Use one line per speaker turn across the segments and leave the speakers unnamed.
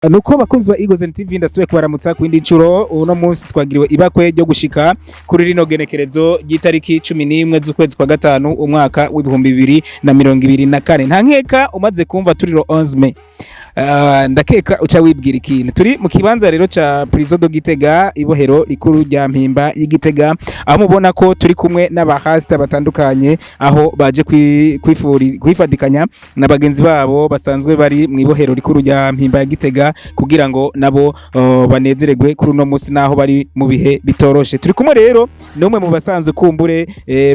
Nuko bakunzi ba Eagles TV, ndasubiye kubaramutsa ku yindi ncuro. Uno munsi twagiriwe ibakwe ryo gushika kuri rino genekerezo ry'itariki 11 z'ukwezi kwa gatanu, umwaka w'2024. Nta nkeka umaze kumva turi le 11 mai. Ndakeka uca wibwira ikintu. Turi mu kibanza rero ca Prison de Gitega, ibohero rikuru rya Mpimba y'Igitega, aho mubona ko turi kumwe n'abahasta batandukanye, aho baje kwifadikanya na bagenzi babo basanzwe bari mu ibohero rikuru rya Mpimba ya Gitega, kugira ngo nabo banezererwe kuri uno munsi naho bari mu bihe bitoroshe. Turi kumwe rero n'umwe mu basanzwe kumbure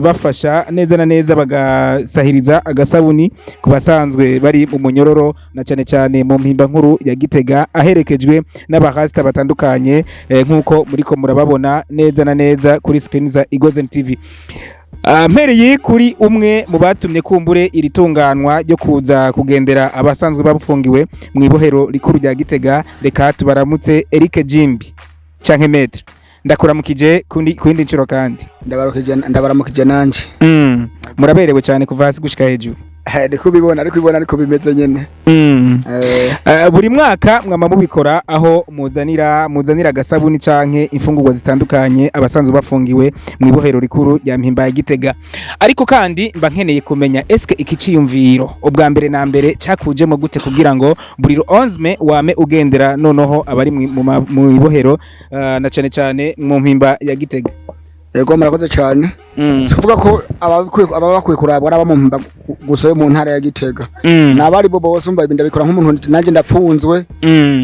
bafasha neza na neza, bagasahiriza agasabuni ku basanzwe bari mu munyororo, na cyane cyane mu Mpimba nkuru ya Gitega, aherekejwe n'abahasta batandukanye, nk'uko muriko murababona neza na neza kuri screen za Igozen TV. Mpereye kuri umwe mu batumye kumbure iri tunganwa ryo kuza kugendera abasanzwe bafungiwe mu ibohero rikuru rya Gitega, reka tubaramutse. Eric Jimbi canke Maître, ndakuramukije kundi nshuro kandi.
Ndabaramukije nanje.
Muraberewe cyane kuva hasi gushika hejuru.
Ndi kubibona, ariko ibona ariko bimeze nyene.
Buri mwaka mwama mubikora, aho muzanira agasabuni canke imfungurwa zitandukanye abasanzwe bafungiwe mu ibohero rikuru rya Mpimba ya Gitega. Ariko kandi mba nkeneye kumenya, eske iki ciyumviro ubwa mbere na mbere cakujemo gute, kugira ngo buri 11 mai wame ugendera noneho abari mu ibohero, na cane cane mu Mpimba ya Gitega?
Yego, murakoze cyane. Si kuvuga ko ababa bakwiye kurabwa ari abo mu Mpimba gusa yo mu ntara ya Gitega, n'abari bo bose. Umva, ibi ndabikora nk'umuntu nanjye ndapfunzwe,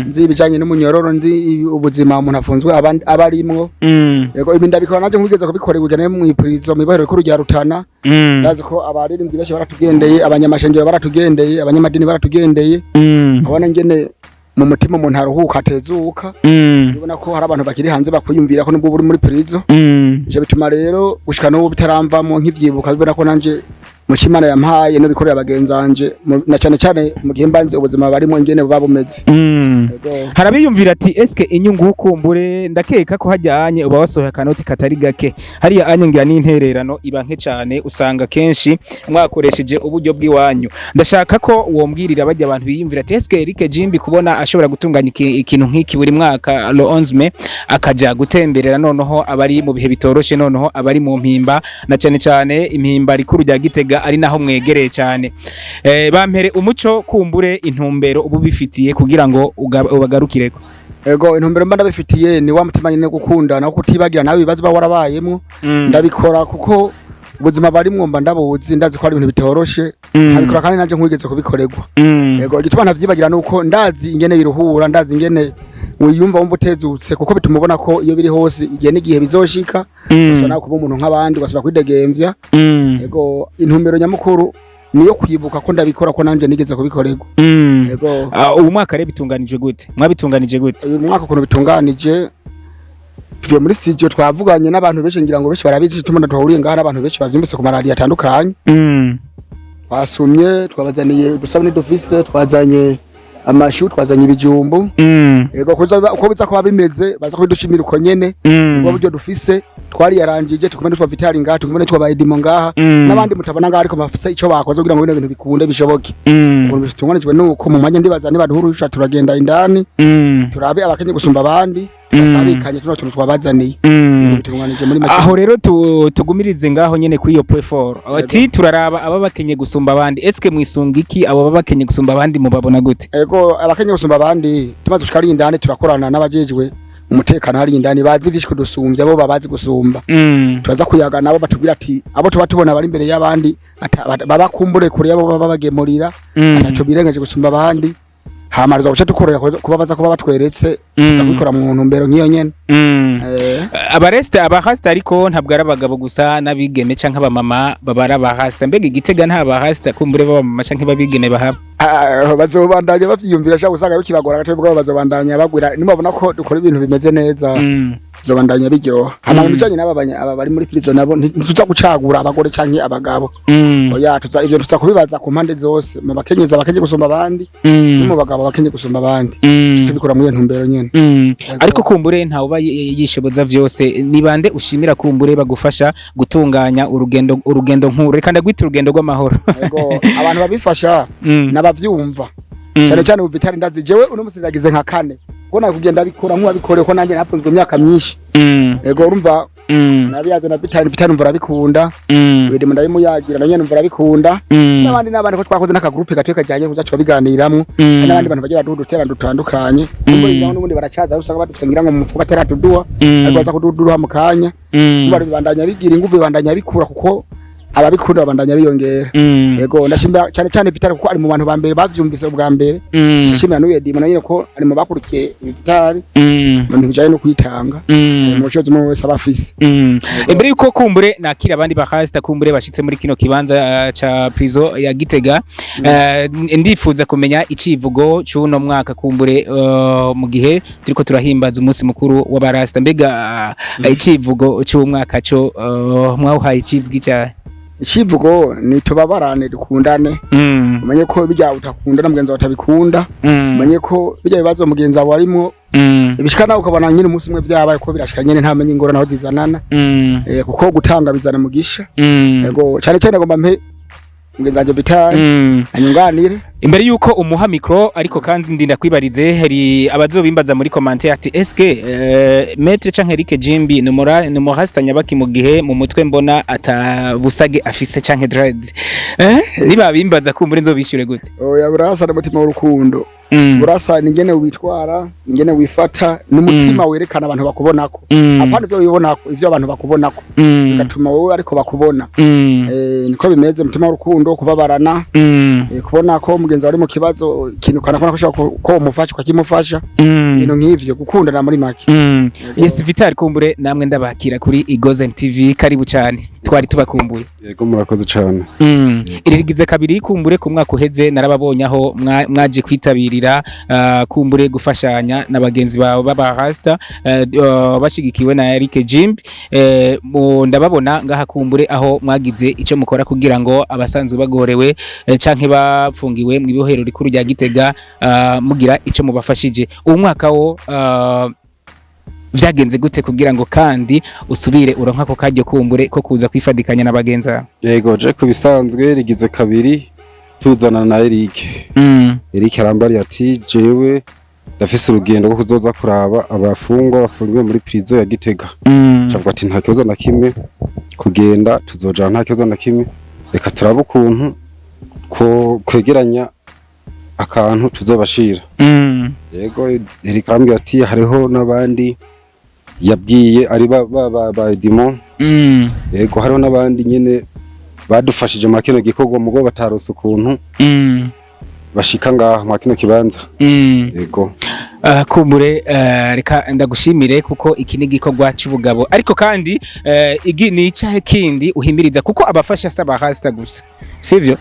nzi ibijanye n'umunyororo, ndi ubuzima umuntu afunzwe aba arimwo. Yego, ibi ndabikora nanjye nkwigeze kubikorera ugene mu ipurizo, mu ibohero rikuru rya Rutana. Ndazi ko abaririmbyi benshi baratugendeye, abanyamashengero baratugendeye, abanyamadini baratugendeye. Abona ngene mu mutima umuntu aruhuka, atezuka. Ubona ko hari abantu bakiri hanze bakwiyumvira ko nubwo uri muri prison. Ivyo bituma rero gushika n'ubu bitaramvamo, nk'ivyibuka bibona ko nanje mu Imana yampaye no bikorera bagenzanje, na cyane cyane mu gihe mbanze ubuzima barimo ingene buba bumeze. Yego.
Harabiyumvira ati: eske inyungu? Kumbure ndakeka ko hajyanye uba wasohoye akanoti katari gake hariya anye, ngira n'intererano iba nke cyane, usanga kenshi mwakoresheje uburyo bw'iwanyu. Ndashaka ko wombwirira bajya abantu biyumvira ati: eske Eric Jimbi kubona ashobora gutunganya ikintu nk'iki buri mwaka le 11 mai, akaja gutemberera noneho abari mu bihe bitoroshe, noneho abari mu Mpimba, na cyane cyane impimba rikuru rya Gitega, ari naho mwegereye cyane, bampere umuco kumbure intumbero ubu bifitiye kugira ngo ubagarukireko.
Ego, intumbero mba ndabifitiye ni wa mutima nyene gukundana, wo kutibagira nawe ibibazo uba warabayemwo. Ndabikora kuko ubuzima barimwo mba ndabuzi, ndazi ko ari ibintu bitoroshe. Nkabikora kandi nanje nkwigeze kubikorerwa. Yego, igituma ntavyibagira nuko ndazi ingene biruhura, ndazi ingene wiyumva, wumva utezutse, kuko bituma ubona ko iyo biri hose igihe n'igihe bizoshika, ugasubira nawe kuba umuntu nk'abandi, ugasubira kwidegemvya. Yego, intumbero nyamukuru niyo kwibuka ko ndabikora ko nanje nigeze kubikorerwa. Yego.
Ubu mwaka rero bitunganije gute? Mwabitunganije gute?
Uyu mwaka ukuntu bitunganije, tuvuye muri studio, twavuganye n'abantu benshi, ngira ngo benshi barabizi tuma duhuriye ngaha, n'abantu benshi bavyumvise ku maradiyo atandukanye. Twasumye, twabazaniye udusabune dufise, twazanye amashu, twazanye ibijumbu. Yego, uko biza kuba bimeze baza kubidushimira uko nyene. Ubwo buryo dufise twariyarangije, tukumwe n'utwa Vitali ngaha, tukumwe n'utwa Baedimo ngaha, n'abandi mutabona ngaha, ariko bafise ico bakoze kugira ngo bino bintu bikunde, bishoboke. Ukuntu bitunganijwe nuko mu mwanya ndibaza nibaduhurusha, turagenda indani, turabe abakenye gusumba abandi, basabikanye tuno tuntu twabazaniye. Ibintu bitunganije muri make.
Aho rero tugumirize ngaho nyene kuri iyo point fort, ati turaraba aba bakenye gusumba abandi. Eske mwisunga iki? Abo baba bakenye gusumba abandi mubabona gute?
Ego, abakenye gusumba abandi, tumaze gushika ari indani, turakorana n'abajejwe umutekano hari indani, bazi vyinshi kudusumbya, bo babazi gusumba. Turaza kuyaga nabo, batubwira ati abo tuba tubona bari imbere y'abandi, baba kumbure kure yabo baba bagemurira, ataco birengeje gusumba abandi. Hama tuza guca dukorera kuba baza kuba batweretse, tuza kubikora mu ntumbero nk'iyo nyene.
Abaresita, abahasita, ariko ntabwo ari abagabo gusa, n'abigeme canke abamama baba ari abahasita. Mbega igitega nta bahasita kumbure b'abamama canke b'abigeme bahaba?
Ah, bazobandanya bavyiyumvira, shaka usanga bikibagora gato bwabo, bazobandanya bagwira nimubona ko dukora ibintu bimeze neza, bizobandanya biryoha. Hama mu bijanye n'aba aba bari muri prison nabo, ntituza gucagura abagore canke abagabo. Oya, tuza ivyo tuza kubibaza ku mpande zose, mu bakenyezi abakenye gusumba abandi, no mu bagabo abakenye gusumba abandi. Tubikora muri iyo ntumbero nyene. Yego.
Ariko kumbure ntawe uba yishoboza vyose. Ni bande ushimira kumbure bagufasha gutunganya urugendo nkuru? Reka ndagwita urugendo rw'amahoro.
Yego, abantu babifasha n'abavyumva. Cyane cyane ubu Vitali, ndazi jewe uno musi ndagize nka kane ko nakugenda bikora nk'uwabikoreye, ko nanjye nafunzwe imyaka myinshi. Ego, urumva, nabiyazo na Vitali. Vitali numva arabikunda. Wirimo ndabimuyagira na nyene numva arabikunda. N'abandi n'abandi, ko twakoze n'akagroupe gatoya kajyanye kuza turabiganiramwo. N'abandi bantu bagiye baduha udutera dutandukanye. Kumbura n'ubundi baracaza, usanga badufise ngira ngo mu mufuka bataratuduha, ariko baza kududuha mu kanya. Bibandanya bigira inguvu, bibandanya bikura, kuko ababikunda babandanya biyongera. Yego, ndashimira cyane cyane Vitali kuko ari mu bantu ba mbere bavyumvise ubwa mbere. Ndashimira n'uyu Edimo na nyene ko ari mu bakurikiye Vitali mu bintu bijanye no kwitanga, mu bushobozi umwe wese aba afise.
Imbere yuko kumbure nakira abandi bakasita kumbure bashitse muri kino kibanza ca prison ya Gitega, ndifuza kumenya icivugo c'uno mwaka kumbure, mu gihe turiko turahimbaza umunsi mukuru w'abarasta. Mbega icivugo c'umwaka co mwawuhaye icivugo icahe?
Icivugo ni tubabarane, dukundane. Umenye ko bijya utakunda na mugenzi wawe atabikunda. Umenye ko bijya bibazo mugenzi wawe arimo ibishika nawe ukabona nyine umunsi umwe vyabaye, ko birashika nyene, ntamenye ingorane aho zizanana. Kuko gutanga bizana mugisha. Yego, cyane cyane ngomba mpe mugenzi wanje Vitali anyunganire.
Imbere yuko umuha micro, ariko kandi ndinda kwibarize, hari abazobimbaza muri commentaire ati: "Eske Maître canke Eric Jimbi numora numurasta nyabaki?" Mu gihe mu mutwe mbona atabusage afise canke dread, niba bimbaza kumbure nzobishyure gute?
Oya, burasa n'umutima w'urukundo. Burasa ni ingene witwara, ingene wifata, n'umutima werekana abantu bakubonako. Apana ibyo wibonako, ivyo abantu bakubonako, bigatuma wowe ariko bakubona. Niko bimeze, umutima w'urukundo, kubabarana, kubona ko mugenzi wawe ari mu kibazo, ikintu kanakubona ko ushobora ko umufasha ukakimufasha. Ibintu nk'ivyo, gukundana muri make.
Yes, Vital, kumbure namwe ndabakira kuri Igozen TV, karibu cyane, twari tubakumbuye.
Yego, murakoze cyane.
Iri rigize kabiri. Kumbure ku mwaka uheze narababonye aho mwaje kwitabirira, kumbure gufashanya na bagenzi bawe b'aba rasta, bashigikiwe na Eric Jimbi. Ndababona ngaha kumbure aho mwagize icyo mukora kugira ngo abasanzwe bagorewe, canke bapfungiwe mu ibohero rikuru rya Gitega, mugira ico mubafashije. Uwo mwaka wo vyagenze gute kugira ngo kandi usubire uronka ko karyo kumbure ko kuza kwifadikanya na bagenzi bawe?
Yego, je ku bisanzwe rigize kabiri tuzana na Eric. Eric arambariye ati: "Jewe ndafise urugendo rwo kuzoza kuraba abafungwa bafungiwe muri prison ya Gitega." Cavuga ati: "Nta kibazo na kimwe, kugenda tuzojana, nta kibazo na kimwe, reka turabe ukuntu ko kwegeranya akantu tuzobashira." Yego, Eric arambwira ati hariho n'abandi yabwiye ari ba Edimon. Yego, hariho n'abandi nyene badufashije mu kino gikorwa, mugo batarose ukuntu bashika ngaho mu kino kibanza. Yego.
Kumbure reka ndagushimire kuko iki ni igikorwa c'ubugabo, ariko kandi igi ni icahe kindi uhimiriza, kuko abafasha si abarasta gusa, sivyo?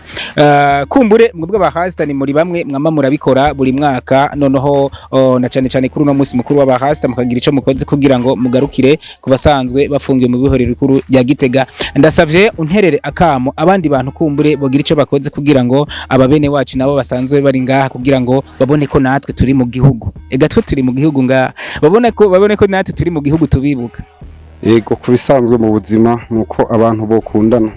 Kumbure mwebwe abarasta ni muri bamwe mwama murabikora buri mwaka, noneho na cane cane kuri uno munsi mukuru w'abarasta mukagira ico mukoze kugira ngo mugarukire ku basanzwe bafungiwe mu bihorero rikuru rya Gitega. Ndasavye unterere akamo abandi bantu kumbure bogira ico bakoze kugira ngo ababene wacu nabo basanzwe bari ngaha, kugira ngo babone ko natwe turi mu gihugu. Ega twe turi mu gihugu ngaha, babone ko natwe turi mu gihugu, tubibuka.
Yego, ku bisanzwe mu buzima nuko abantu bokundana.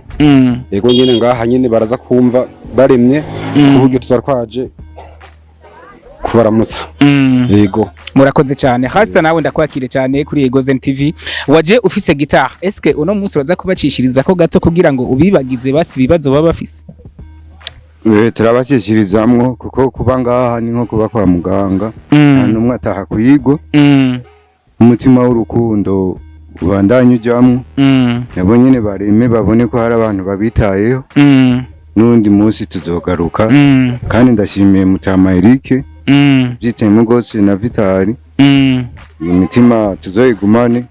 Yego nyene, ngaha nyene baraza kumva baremye ku buryo tuza twaje kubaramutsa. Yego.
Murakoze cyane. Hasta nawe ndakwakire cyane kuri Egozen TV. Waje ufise guitare, eske uno munsi baza kubacishiriza ko gato kugira ngo ubibagize basi ibibazo baba bafise?
Turabashyikirizamwo kuko kuba ngaha ni nko kuba kwa muganga, nta n'umwe ataha kwigwa. Umutima w'urukundo ubandanye ujamwo, nabo nyene bareme babone ko hari abantu babitayeho. N'undi munsi tuzogaruka. Kandi ndashimiye Mutama Eric byiteyemo rwose na Vitali. Iyi mitima tuzoyigumane,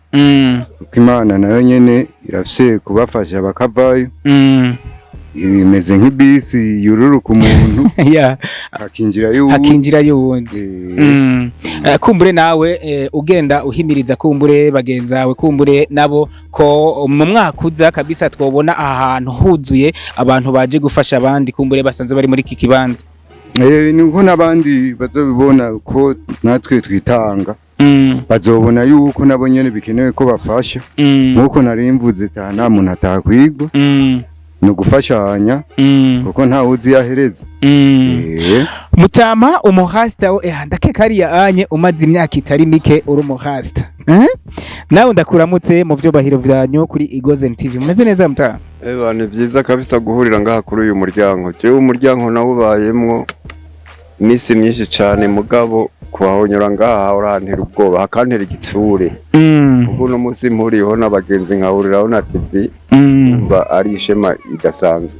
kuko Imana nayo nyene irafise kubafasha bakavayo. Bimeze nk'ibisi yururuka umuntu hakinjira y'uwundi.
Hakinjira y'uwundi. Kumbure nawe ugenda uhimiriza kumbure bagenzawe, kumbure nabo ko mu mwaka uza kabisa twobona aha hantu huzuye abantu baje gufasha abandi kumbure basanzwe bari muri iki kibanza.
Nuko n'abandi bazobibona ko natwe twitanga, bazobona yuko nabo nyene bikenewe ko bafasha. Nkuko nari mvuze, ta nta muntu atakwigwa. Ni ugufashanya kuko ntawe uzi yahereza.
Mutama umuhasta ndakeka hariya anye umaze imyaka itari mike uri umuhasta, eh? Nawe ndakuramutse mu vyubahiro vyanyu kuri Igozen TV. Mumeze neza, mutama?
Eba, ni byiza kabisa guhurira ngaha kuri uyu muryango. Jewe umuryango nawubayemwo iminsi myinshi cane, mugabo kuhahonyora ngaha urantera ubwoba, hakantera igitsure. Ubwo uno munsi mpuriyeho n'abagenzi, nkahuriraho na TV, mba ari ishema idasanzwe.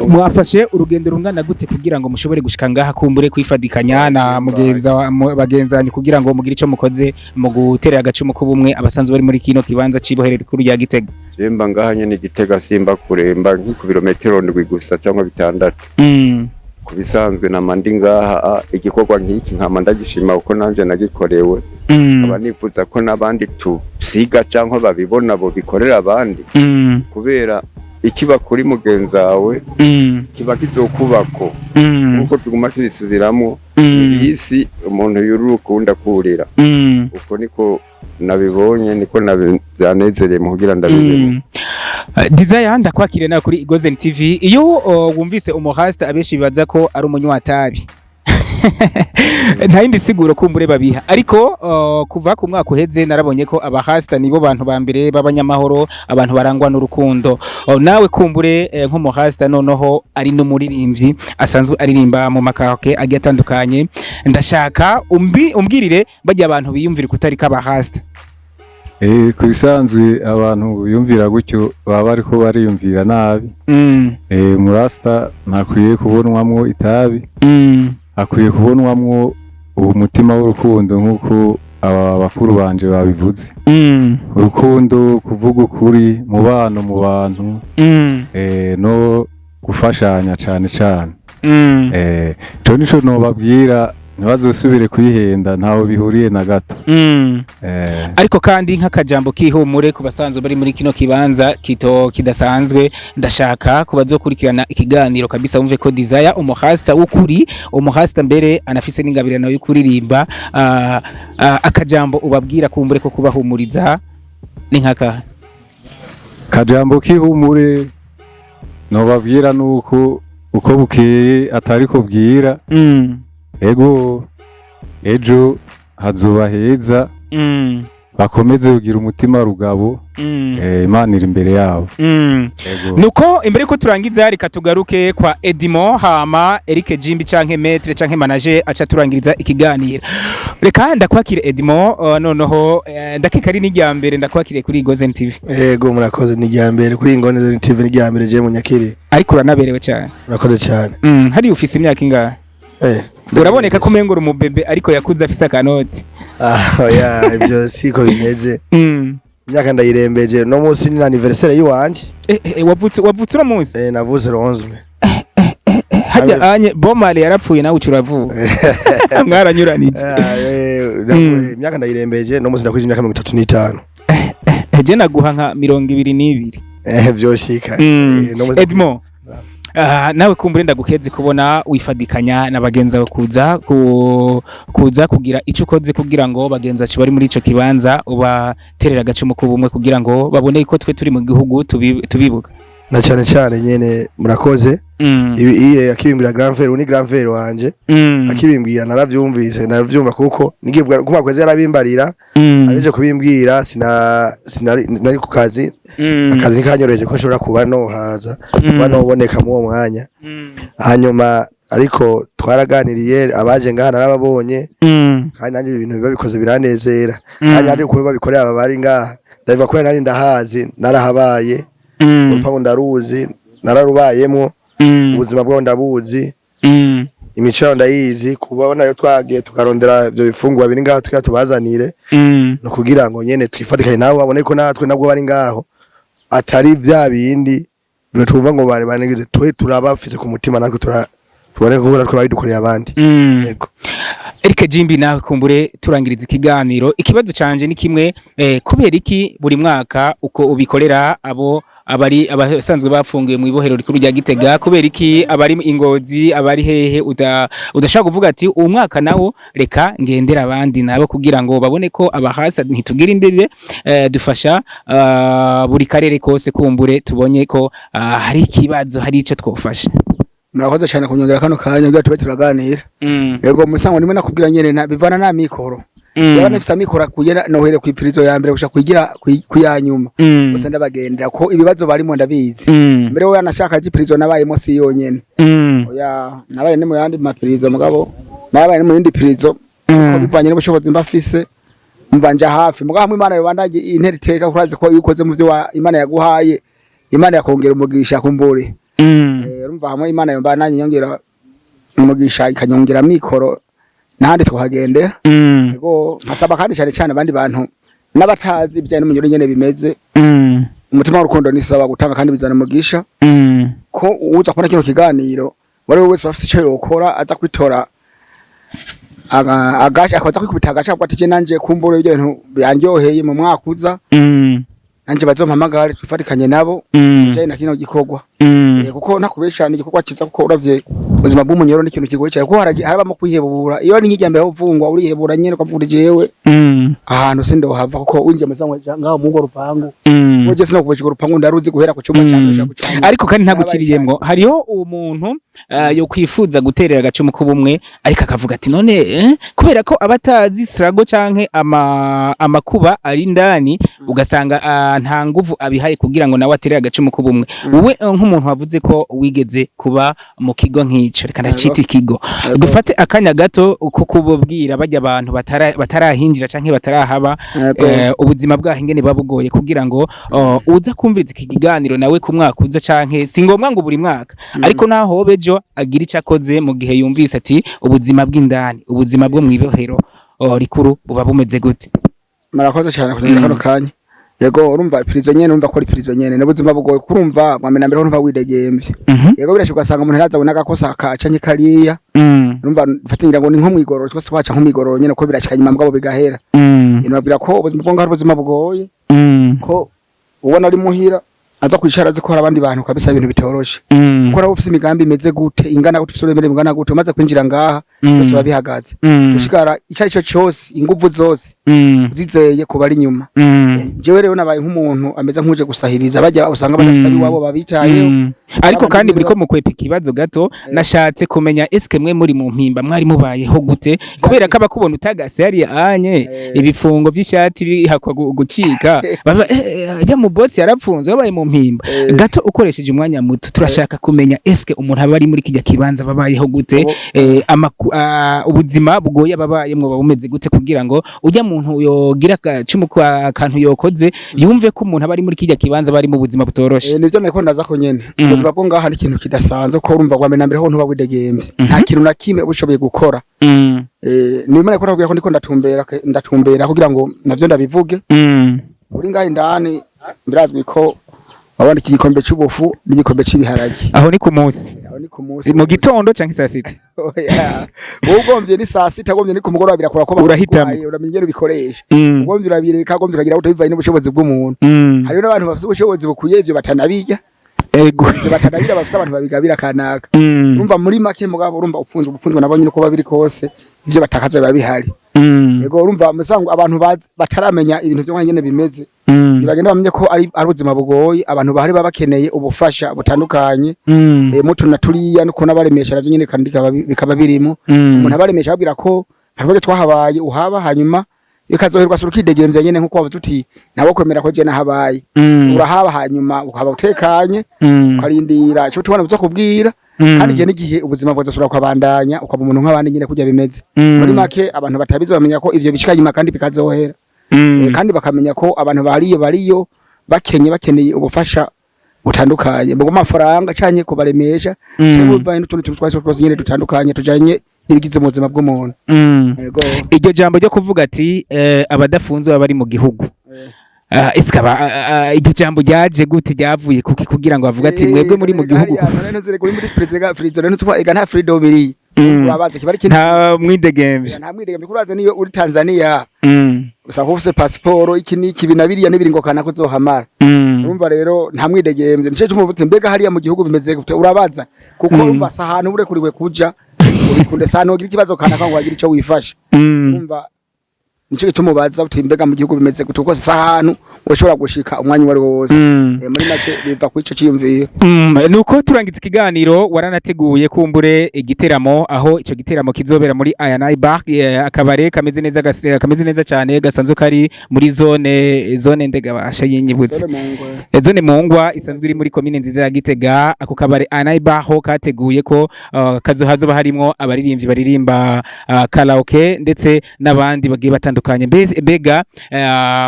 Mwafashe urugendo rungana gute kugira ngo mushobore gushika ngaha, kumbure kwifadikanya na mugenza bagenzanyu kugira ngo mugire ico mukoze mu guterera agacumu k'ubumwe abasanzwe bari muri kino kibanza c'ibohero rikuru rya Gitega?
Jewe mba ngaha nyene Gitega, simba kure, mba nki ku birometero 7 gusa cyangwa 6. Ku bisanzwe nama ndi ngaha, igikorwa nk'iki nkama ndagishima kuko nanje nagikorewe. Nkaba nifuza ko n'abandi tusiga cyangwa babibona bo bikorera abandi, kubera ikiba kuri mugenzi wawe kiba kizokubako, nkuko tuguma tubisubiramo. Ibisi umuntu yurura ukunda kurira. Uko niko nabibonye, niko byanezereye mu kugira ndabibone.
Desire, ndakwakire nawe kuri Igozen TV. Iyo wumvise umuhasta, abenshi bibaza ko ari umunywa-tabi, nta yindi siguro kumbure babiha, ariko kuva ku mwaka uheze narabonye ko abahasta nibo bantu ba mbere b'abanyamahoro, abantu barangwa n'urukundo. Nawe kumbure nk'umuhasta, noneho ari n'umuririmbyi asanzwe aririmba mu makaraoke agiye atandukanye, ndashaka umbwirire bajya abantu biyumvira kutarika abahasta.
Ku bisanzwe abantu biyumvira gutyo baba bariko bariyumvira nabi. Umurasta ntakwiye kubonwamwo itabi, akwiye kubonwamwo uwo mutima w'urukundo nk'uko aba bakuru banje babivuze. Urukundo, kuvuga ukuri, mubano mu bantu, no gufashanya cane cane. Ico nico nobabwira, ntibazosubire kwihenda, ntaho bihuriye na gato.
Ariko kandi nk'akajambo k'ihumure ku basanzwe bari muri kino kibanza kito kidasanzwe, ndashaka ku bazokurikirana ikiganiro kabisa wumve ko Desire umuhasta w'ukuri, umuhasta mbere anafise n'ingabirano yo kuririmba, akajambo ubabwira kumbure ko kubahumuriza ni nkaka?
Kajambo k'ihumure nobabwira nuko uko bukeye atari ko bwira. Ego, ejo hazoba heza. Bakomeze kugira umutima rugabo. Imana iri imbere yabo. Ego.
Nuko imbere ko turangiza, reka tugaruke kwa Edimo, hama Eric Jimbi canke Maître canke manager aca turangiriza ikiganiro. Reka ndakwakire Edimo, noneho ndakeka ari n'irya mbere ndakwakiriye kuri Gozen TV.
Ego, murakoze. Ni irya mbere kuri Ingone TV, ni irya mbere je munyakiri.
Ariko uranaberewe cyane.
Murakoze cyane.
Hari ufise imyaka ingahe? Uraboneka ko umengo uri umubebe, ariko yakuze afise akanoti.
Ah, oya, ivyo siko bimeze. Imyaka ndayirembeje, no munsi ni anniversaire yiwanje.
Wavutse uno munsi?
Eh, navuze le 11 mai.
Hajya anye Bomale yarapfuye, nawe ucuravuka, mwaranyuranije.
Ah, imyaka ndayirembeje, no munsi ndakwije imyaka 35.
Je naguha nka 22.
Vyoshika. No munsi.
Edmo, nawe kumbure ndagukeze kubona wifadikanya na bagenzi bawe kuza kugira ico ukoze kugira ngo bagenzi bacu bari muri ico kibanza ubaterera agacumu k'ubumwe kugira ngo babone ko twe turi mu gihugu tubibuka.
Na cyane cyane nyene, murakoze. Ibi iye akibimbwira grand frère, uni grand frère wanje, akibimbwira naravyumvise, ndavyumva kuko nigiye kuma kwezi yarabimbarira. Abeje kubimbwira sina nari ku kazi. Akazi ntikanyoroheje ko nshobora kuba nohaza, kuba noboneka muri uwo mwanya. Hanyuma ariko twaraganiriye, abaje ngaha narababonye. Kandi nanjye ibintu biba bikoze biranezera. Kandi nanjye ukuntu babikorera aba bari ngaha ndabiva, kubera nanjye ndahazi, narahabaye. Urupangu ndaruzi, nararubayemwo. Ubuzima bwabo ndabuzi. Imico yabo ndayizi. Kuba nayo twagiye tukarondera ivyo bifungurwa biri ngaho tugira tubazanire, ni ukugira ngo nyene twifatikanye nabo, babone ko natwe nabwo bari ngaho atari vya bindi twumva ngo bari banigize, twe turabafise ku mutima, natwe Tubone ko natwe babidukoreye abandi. Yego.
Eric Jimbi, nawe kumbure turangiriza ikiganiro, ikibazo canje ni kimwe: kubera iki buri mwaka uko ubikorera abo abari abasanzwe bafungiwe mu ibohero rikuru rya Gitega, kubera iki abari ingozi, abari hehe, udashaka kuvuga ati uwo mwaka nawo reka ngendera abandi nabo, kugira ngo babone ko abahasa ntitugira imbibe, dufasha buri karere kose, kumbure tubonye ko hari ikibazo, hari ico twofasha?
Murakoze cyane kunyongera kano kanya kugira tube turaganira. Yego, musango nimwe nakubwira nyene na bivana na mikoro. Yaba nifise amikoro akwiye, nohere ku ipirizo ya mbere gushaka kwigira ku ya nyuma. Gusa ndabagendera ko ibibazo barimo ndabizi. Mbere we yanashaka ipirizo nabayemo si yonyene. Oya, nabaye ni mu yandi mapirizo, mugabo nabaye ni mu yindi pirizo ko bivanye n'ubushobozi mba fise mva nja hafi, mugabo hamwe Imana yobandanye intera iteka, kurazi ko iyo ukoze mu vyo Imana yaguhaye, Imana yakongera umugisha kumbure. Urumva hamwe Imana yombandanye yongera umugisha ikanyongera mikoro, n'ahandi twahagendera. Yego, nkasaba kandi cyane cyane abandi bantu n'abatazi ibijyanye n'umunyururu nyene bimeze, umutima w'urukundo ni sawa gutanga kandi bizana umugisha, ko uza kubona kino kiganiro wari we wese afite icyo yokora aza kwitora agasha, akaza kwikubita agasha avuga ati je nanje kumbura ibyo bintu byanryoheye, mu mwaka uza nanje bazompamagare twifatikanye nabo bijanye na kino gikorwa. Kuko ntakubesha ni igikorwa ciza, kuko uravye ubuzima bw'umunyoro ni ikintu kigoye cyane, kuko harabamo kwihebura. Iyo ari nk'irya mbere uvungwa, urihebura nyene ukavuga jewe ahantu sindohava, kuko winjiye musango ngaho mu rupangu, uje sinokubesha, urwo rupangu ndaruzi guhera ku cyumba cya mbere gushika ku cya nyuma.
Ariko kandi
Narabaye.
ntaguciriyemwo, hariho umuntu yo kwifuza guterera agacumu k'ubumwe, ariko akavuga ati none kubera ko abatazi srago canke amakuba ari indani, ugasanga nta nguvu abihaye kugira ngo nawe aterere agacumu k'ubumwe. Wowe nk'umuntu wavuze ko wigeze kuba mu kigo nk'ico, reka ndacita ikigo, dufate akanya gato ko kubabwira bajya abantu batarahinjira canke batarahaba, ubuzima bwaho ingene buba bugoye, kugira ngo uza kumviriza iki kiganiro nawe ku mwaka uza, canke si ngombwa ngo buri mwaka, ariko naho hobe ejo, agira icyo akoze mu gihe yumvise ati ubuzima bw'indani, ubuzima bwo mw'ibohero rikuru buba bumeze gute.
Murakoze cyane kugira kano kanya. Yego, urumva ipirizo nyene, urumva ko ari ipirizo nyene n'ubuzima bugoye, kurumva bwa mbere na mbere urumva widegemvye. Yego, birashoboka ugasanga umuntu araza abona agakosa kaca nke kariya. Urumva mfata ngo ni nko mwigororo, twese twaca nko mwigororo nyene, ko birashika nyuma mugabo bigahera. Nababwira ko ubuzima bwo ngaho ari ubuzima bugoye, ko ubona ari muhira aza kwicara azi ko hari abandi bantu kabisa, ibintu bitoroshe. Kuko uraba ufise imigambi imeze gute, ingana gute, ufise uburemere bungana gute, umaze kwinjira ngaha byose biba bihagaze. Ushikara icyo ari cyo cyose, inguvu zose uzizeye kuba ari inyuma. Jewe rero nabaye nk'umuntu ameze nk'uje gusahiriza bajya usanga badafise abiwabo babitayeho.
Ariko
Abandi
kandi
rero-
buriko mukwepa ikibazo gato. Nashatse kumenya eske mwe muri mu mpimba mwari mubayeho gute, kubera ko abakubona utagase hariya anye ibifungo by'ishati bihakwa gucika, bava jya mu boss yarapfunzwe yabaye mu mpimba. Gato ukoresheje umwanya muto, turashaka kumenya eske umuntu aba ari muri kijya kibanza babayeho gute, ubuzima bugoye ababayemwo buba bumeze gute, kugira ngo ujya muntu yogira agacumu akantu yokoze yumve ko umuntu aba ari muri kijya kibanza aba ari mu buzima butoroshe.
Nivyo nariko ndaza ko nyene. Ubuzima bwo ngaha ni ikintu kidasanzwe, ko urumva bwa mbere na mbere ho ntuba widegemvye, nta kintu na kimwe uba ushoboye gukora. Niyo nariko ndabwira ko ndiko ndatumbera kugira ngo navyo ndabivuge. Uri ngaha indani birazwi ko wabona iki gikombe c'ubufu n'igikombe c'ibiharage.
Aho ni ku munsi?
Aho ni ku munsi.
Mu gitondo canke saa sita?
Oya. Wowe ugombye ni saa sita, ugombye ni ku mugoroba, birakora ko
Urahitamo.
baguhaye, uramenya ingene ubikoresha. Ugombye urabireka, ugombye ukagira gute, bivanye n'ubushobozi bw'umuntu. Hariho n'abantu bafise ubushobozi bukwiye ivyo batanabirya. Ivyo batanabirya, bafise abantu babigabira kanaka. Urumva muri make, mugabo urumva ufunzwe ufunzwe nabo nyine uko babiri kose ivyo batakaza biba bihari. Yego, urumva musango abantu bataramenya ibintu vyo nyene bimeze, ntibagenda bamenye ko ari ubuzima bugoye, abantu bahari baba bakeneye ubufasha butandukanye. Mutu na turiya nuko n'abaremesha navyo nyene kandi bikaba birimo. Umuntu abaremesha ababwira ko hari uburyo twahabaye uhaba, hanyuma bikazoherwa sura ukidegemvya nyene, nkuko wavuze uti nabo kwemera ko je nahabaye. Urahaba hanyuma ukaba utekanye, ukarindira ico tubona buzokubwira, kandi igihe n'igihe ubuzima bwazosubira ukabandanya, ukaba umuntu nk'abandi nyene kurya bimeze. Muri make, abantu batabizi bamenya ko ivyo bishika nyuma kandi bikazohera. Kandi bakamenya ko abantu bariyo bariyo bakenye, bakeneye ubufasha butandukanye bwo mafaranga canke kubaremesha, canke bivanye n'utundi tuntu twose twose nyene dutandukanye tujanye n'ibigize mu buzima bw'umuntu. Yego.
Iryo jambo ryo kuvuga ati abadafunzwe baba bari mu gihugu. Isikaba iryo jambo ryaje gute, ryavuye kuki, kugira ngo bavuge ati mwebwe muri mu gihugu
None ntuzire kuri muri prison, none ntuzwa ega nta freedom iri. Urabaza kiba ari ikintu
Nta mwidegemvye.
Nta mwidegemvye, kuraza niyo uri Tanzania usanga ufise passport, iki n'iki, ibi na biriya n'ibiri, ngo kana kuzohamara. Urumva rero nta mwidegemvye, nico gituma uvuze mbega hariya mu gihugu bimeze gute, urabaza kuko urumva si ahantu urekuriwe kuja urikunde sana ugira ikibazo kana ngo wagira ico wifashe. Urumva nico gituma ubaza uti mbega mu gihugu bimeze gute, kuko si ahantu ushobora gushika umwanya uwo ari wo wose. Muri make biva kuri ico ciyumviro.
Nuko turangiza ikiganiro, waranateguye kumbure igiteramo, aho ico giteramo kizobera muri Ayanai Bar, akabare kameze neza, kameze neza cyane, gasanzwe kari muri zone ndegabasha yinyibutse.
Zone Mungwa.
Zone Mungwa isanzwe iri muri komine nziza ya Gitega. Ako kabare Ayanai Bar ho kateguye ko kazohazoba harimwo abaririmbyi baririmba karaoke ndetse n'abandi bagiye batandukanye. Mbega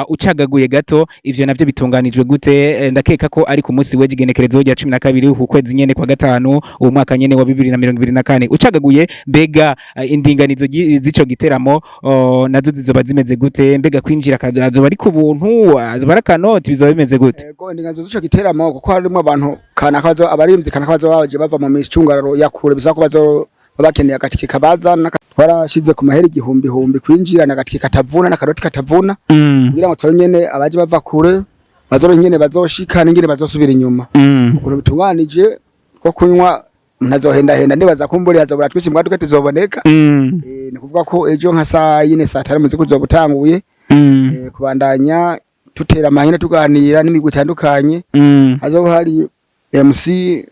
ucagaguye gato, ivyo navyo bitunganijwe gute? Ndakeka ko ari ku munsi w'igenekerezo rya 12 uku kwezi nyene kwa gatanu, uwo mwaka nyene wa 2024. Ucagaguye, mbega indinganizo z'ico giteramo nazo zizoba zimeze gute? Mbega kwinjira azoba ari ku buntu, azoba ari akanoti, bizoba bimeze gute?
Ego, indinganizo z'ico giteramo, kuko harimo abantu kana bazo abarimvyi kana bazo baje bava mu micungararo ya kure, bisaba ko bazo bakeneye agatike kabazana. Twarashize ku mahera igihumbi humbi kwinjira, n'agatike katavuna n'akaroti katavuna, kugira ngo turabe nyene abaje bava kure bazoro nyene bazoshika n'ingene bazosubira inyuma. Ukuntu bitunganije ko kunywa ntazohendahenda, ndibaza kumburi hazobura twinshi mbwa duke tuzoboneka. Ni kuvuga ko ejo nka saa 4, saa 5 muziki uzoba utanguye. Kubandanya tutera amahina, tuganira n'imigwi itandukanye. Hazoba hari MC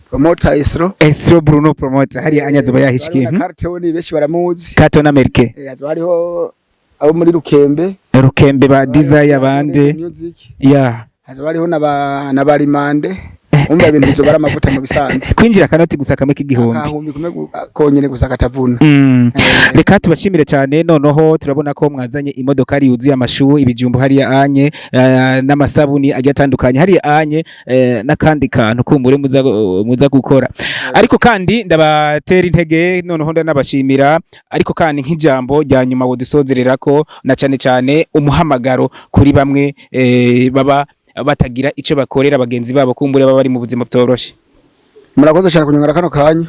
Promoter Isro.
Esro Bruno Promoter hariya anyazoba yahishikiye.
Hariho na Carton, benshi baramuzi.
Carton Amerike.
Hazoba hariho abo muri Rukembe.
Rukembe ba Desire abandi.
Music.
Ya.
Hazoba hariho na barimande. Umva, ibintu bizoba ari amavuta mu bisanzwe.
Kwinjira akanoti gusa kamwe k'igihumbi.
Akahumbi kumwe konyene gusa katavuna.
Reka tubashimire cyane. Noneho turabona ko mwazanye imodokari yuzuye amashu, ibijumbu hariya anye, n'amasabuni agiye atandukanye hariya anye, n'akandi kantu kumbure muza gukora. Ariko kandi ndabatera intege, noneho ndanabashimira. Ariko kandi nk'ijambo rya nyuma wodusozerera ko, na cyane cyane umuhamagaro kuri bamwe baba batagira ico bakorera bagenzi babo, kumbure baba bari mu buzima butoroshe.
Murakoze cyane kunyongera kano kanya.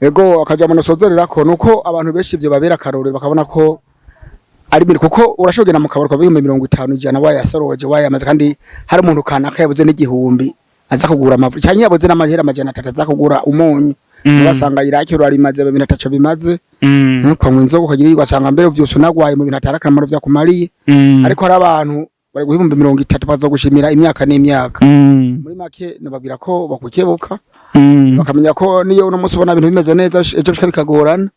Ego, akajambo nosozererako nuko abantu benshi ivyo babera akarorero, bakabona ko ari ibintu, kuko urashobora kugenda mu kabari kwa 50,000, 100 wayasoroje wayamaze, kandi hari umuntu kanaka yabuze n'igihumbi aza kugura amavuta, cyangwa yabuze n'amahera 300 aza kugura umunyu. Ugasanga iraki urarimaze, ibintu ataco bimaze. Ukanywa inzoga ukagira, ugasanga mbere vyose unagwaye mu bintu atari akamaro vyakumariye. Ariko hari abantu bari guha 30,000 bazogushimira imyaka n'imyaka. Muri make nababwira ko bakukebuka, bakamenya ko niyo uno munsi ubona ibintu bimeze neza, ejo bishika bikagorana.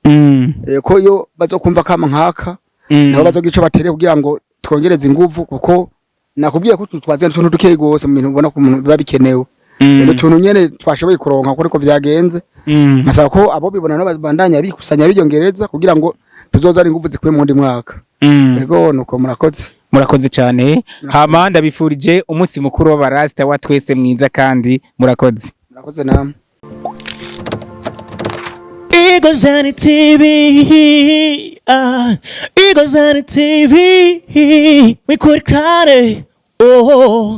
Ko iyo bazokumva kama nkaka nabo bazogira ico batereye kugira ngo twongereze inguvu, kuko nakubwiye ko utuntu twazanye utuntu dukeyi gose mu bintu ubona ko umuntu biba bikenewe. Rero utuntu nyene twashoboye kuronka kuko niko vyagenze. Nkasaba ko abo bibona nabo babandanya bikusanya biyongereza kugira ngo tuzozane inguvu zikwiye mu wundi mwaka. Ego, nuko murakoze.
Murakoze cyane. Hama ndabifurije umunsi mukuru w'abarasta wa twese mwiza, kandi murakoze.
Murakoze namwe.
Eagles on TV, Eagles on TV, we could cry, oh.